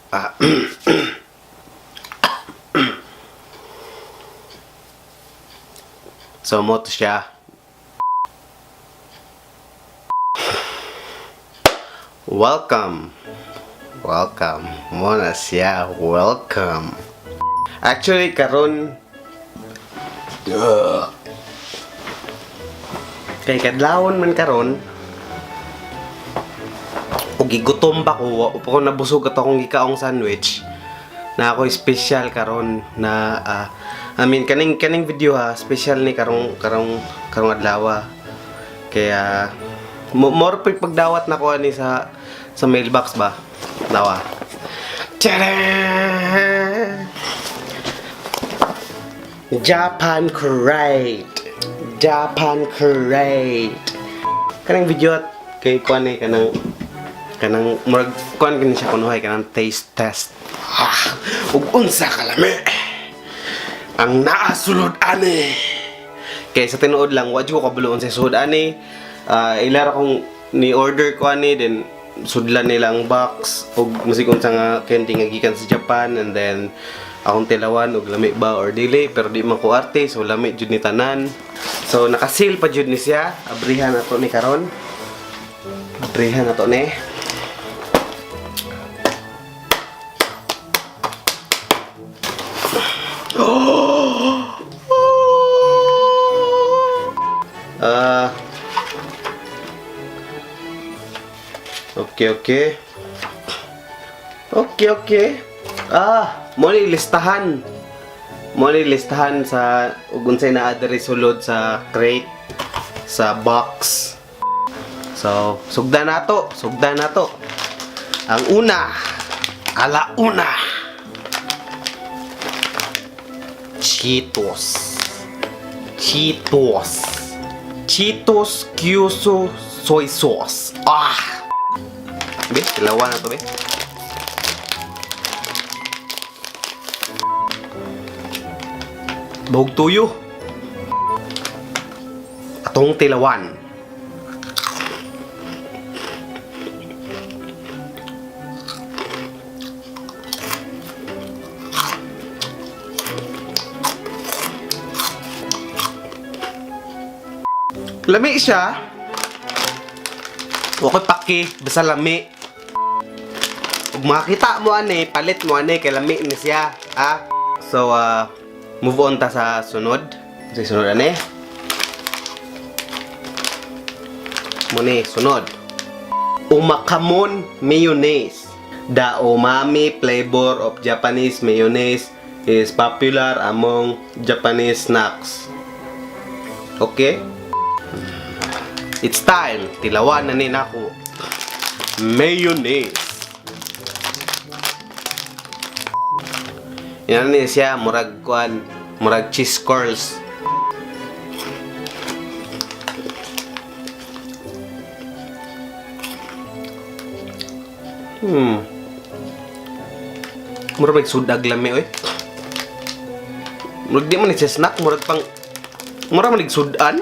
Ah. So mo to siya. Welcome. Welcome. Mo na siya. Welcome. Actually, karon kay kadlawon man karon ug gigutom pa ko, wa pa ko nabusog at akong gikaong sandwich na ako special karon na I mean kaning kaning video ha, special ni karong karong karong adlaw. Kaya more pa pagdawat na ko ani sa mailbox ba. Dawa. Tada! Japan Crate. Japan Crate. Kanang video at kay kuan ni kanang kanang murag kuan kini siya kunuhay kanang taste test. Ah, ug unsa kalami ang naa sulod ani. Kay sa tinuod lang wa jud ko kabalo unsa sulod ani. Ah, ilara kong ni order ko ani, then sudlan nila ang box ug musig unsa nga candy nga gikan sa Japan, and then akong tilawan og lami ba or dili, pero di man ko arte, so lami jud ni tanan. So nakasil pa jud ni siya. Abrihan nato ni karon. Abrihan nato ni. Ah. Okay. Okay. Ah, mo ni listahan. Mo ni listahan sa ug unsay naa diri sulod sa crate, sa box. So, sugdan nato, sugdan nato. Ang una, ala una. Cheetos. Cheetos. Cheetos Kyusu soy sauce. Ah! Be, tilawan na to, be. Bahog tuyo. Atong tilawan. Lami siya. Wa ko'y paki, basta lami. Ug makita mo ani, palit mo ani kay lami ni siya, ha? So move on ta sa sunod. Sa sunod ani. Muni sunod. Umakamon mayonnaise. The umami flavor of Japanese mayonnaise is popular among Japanese snacks. Okay? It's time. Tilawan na ni nako. Mayonnaise. Yan ni siya, murag kuan, murag cheese curls. Murag may sudag lami oy. Murag di man ni siya snack, murag pang murag man sudan.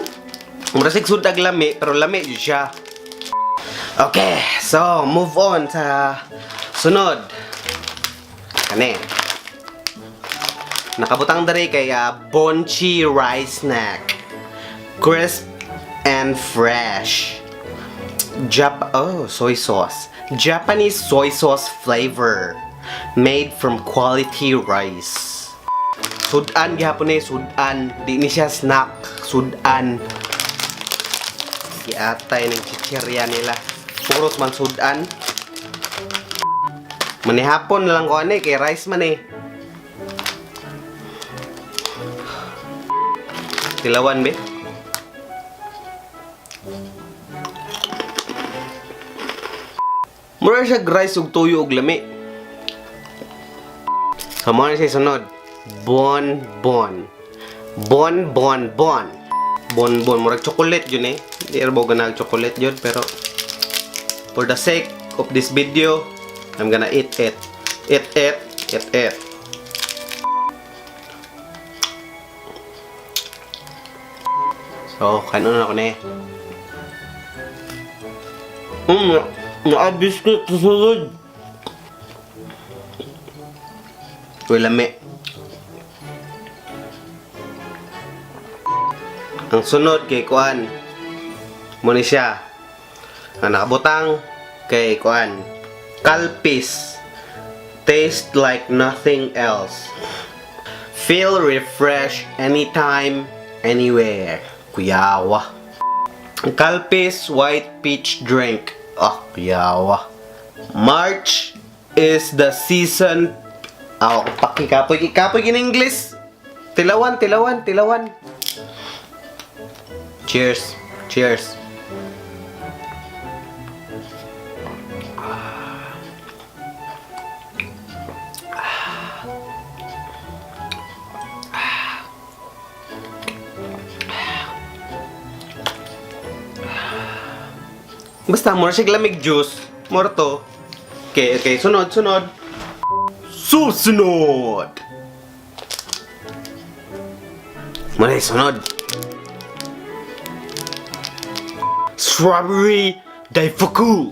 Murag sig sudag lami, pero lami jud siya. Okay, so move on sa sunod. Kani. Nakabutang diri kay Bonchi rice snack. Crisp and fresh. Oh, soy sauce. Japanese soy sauce flavor made from quality rice. Sudan gihapon ni, sudan. Di ni siya snack, sudan. Giatay ng chichirya nila. Puros man sudan. Manihapon na lang ko ani kay rice man eh. Tilawan be. Mura siya rice ug tuyo ug lami. So mo na siya sunod. Bon bon. Bon bon bon. Bon bon murag chocolate yun eh. Di ra ba ganag chocolate yun, pero for the sake of this video, I'm gonna eat it. Eat it, eat it. So, kanon na ako na eh. Na biscuit sa sulod. Uy, lami. Ang sunod kay kuan. Mo ni siya. Ang nakabutang kay kuan. Calpis. Taste like nothing else. Feel refreshed anytime, anywhere. Kuyawa. Calpis White Peach Drink. Ah, kuyawa. March is the season. Ah, pakikapoy, ikapoy in English. Tilawan, tilawan, tilawan. Cheers. Cheers. Basta more siya lamig juice. More to. Okay. Sunod, sunod. Susunod! Muna sunod. Strawberry Daifuku!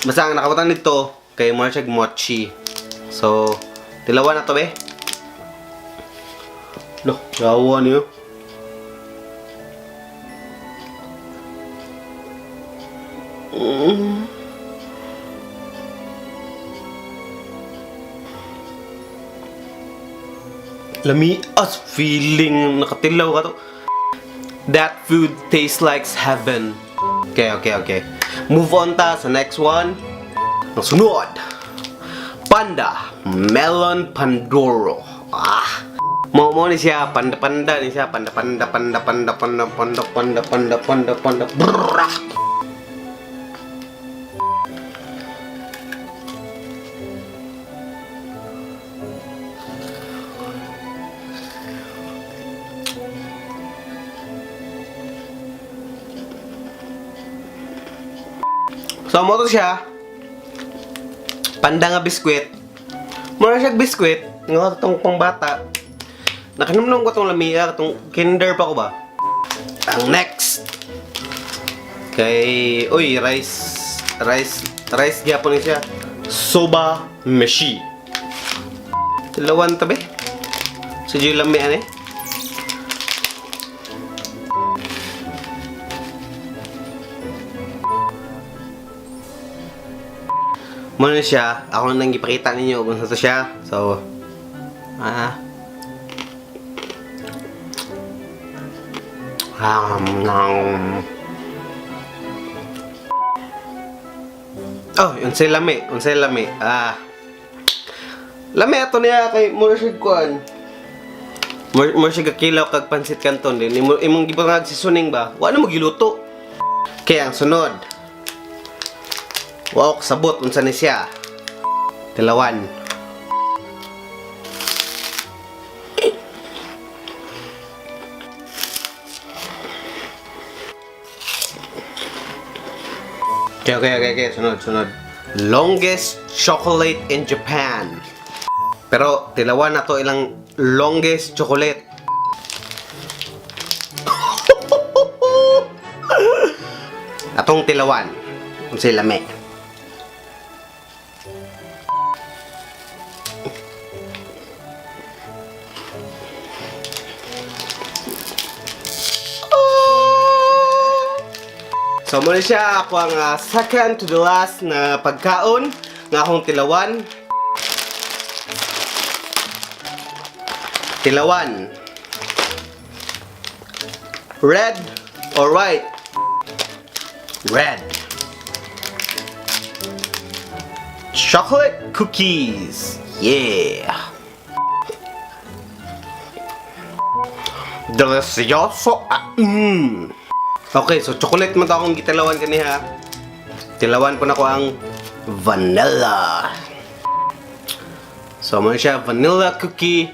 Basta ang nakabutang nito, kay more siya mochi. So, tilawan na to be. Loh, yawa niyo. Lami as feeling nakatilaw ka to. That food tastes like heaven. Okay. Move on ta sa next one. Ang sunod. Panda. Melon Pandoro. Ah. Mo mo ni siya panda panda ni siya panda panda panda panda panda panda panda panda panda panda. Brrrah. So mo to siya. Panda nga biskwit. Mura siya biskwit nga tong pangbata. Nakinumnum ko tong lamia tong kinder pa ko ba. Ang next kay uy rice rice rice gyapon ni siya. Soba meshi. Tilawan tabi. Sa so, lami ani. Muna siya, ako nang ipakita ninyo kung saan to siya. So, ah. Um. Oh, unsay lami, unsay lami. Ah. Lami ato niya kay mura siya kuan. Mura siya kakilaw kag pansit canton din. Imo imong gibangag seasoning ba? Wa na mo giluto. Kaya ang sunod. Wow, sabot unsa ni siya. Tilawan. Okay. Sunod, sunod. Longest chocolate in Japan. Pero tilawan na to ilang longest chocolate. Atong tilawan. Unsay lami. So muna siya ako ang second to the last na pagkaon nga akong tilawan. Tilawan. Red or white? Red. Chocolate cookies. Yeah. Delicioso. Ah. Okay, so chocolate man to akong gitilawan kaniha. Tilawan po na ko ang vanilla. So, mo siya vanilla cookie.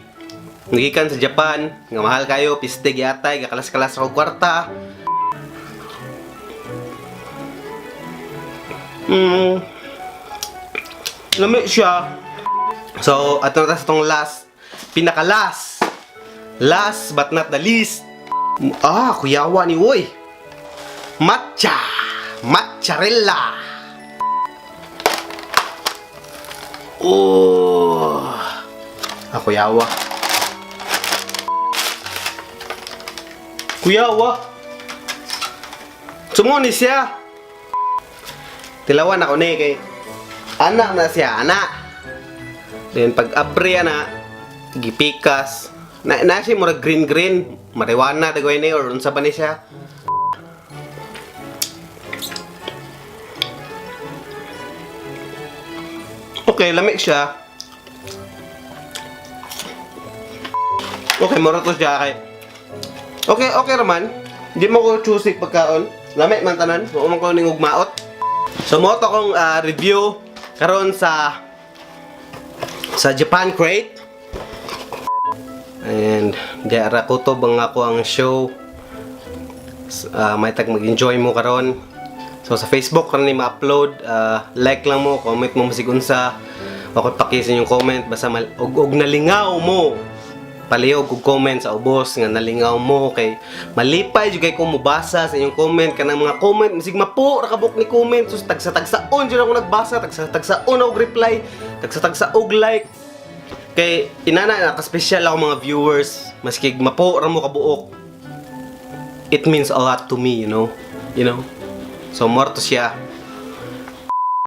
Nagikan sa Japan, nga mahal kayo, piste gyatay, gakalas-kalas ako kwarta. Lami siya. So, ato na ta sa tong last, pinaka last. Last but not the least. Ah, kuyawa ni Woy. Matcha. Matcharella. Oh. Ako yawa. Kuyawa. Sumo ni siya. Tilawan ako ni kay anak na siya, anak. Then pag abri ana, gipikas. Na siya murag green green, marijuana tagoy ni or unsa pa ni siya. Okay, lami siya. Okay, mura to siya kay. Okay raman. Hindi mo ko choosy pagkaon. Lami man tanan, mao man ko ning ugmaot. So mo to akong review karon sa Japan Crate. And di ara ko to bang ako ang show. May tag mag-enjoy mo karon. So sa Facebook karon ni ma-upload, like lang mo, comment mo masig unsa. Ako paki sa inyong comment basta og nalingaw mo. Palihog og comment sa ubos nga nalingaw mo kay malipay jud kay kung mobasa sa inyong comment. Kanang mga comment masig mapo ra kabuk ni comment, sus, tagsa-tagsaon jud ako nagbasa, tagsa-tagsaon ako reply, tagsa-tagsa og like kay inana na ka-special ako mga viewers. Maski mapo ra mo kabuok, it means a lot to me. So more to siya.